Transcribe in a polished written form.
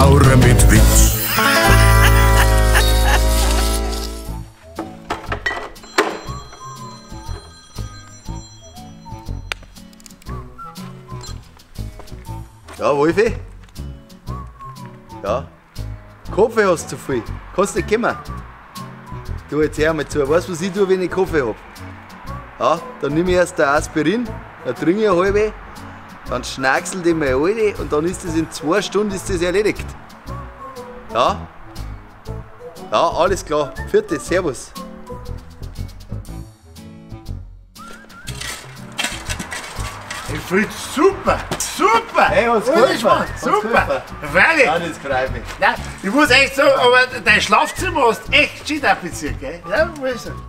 Maurer mit Witz. Ja, Wolfi? Ja. Kaffee hast du zu viel. Kannst nicht kommen. Du, jetzt hör mal zu. Weißt du, was ich tue, wenn ich Kaffee hab? Ja, dann nehme ich erst ein Aspirin, dann trinke ich eine halbe, dann schnackselt ich meine Alte und dann ist das in 2 Stunden ist das erledigt. Ja? Ja, alles klar. Vierte, servus. Ich find's super, super! Hey, was geholfen, super! Freilich! Ja, das freut mich. Nein, ich muss echt sagen, aber dein Schlafzimmer hast echt schön tapeziert, gell? Ja, muss ich sagen.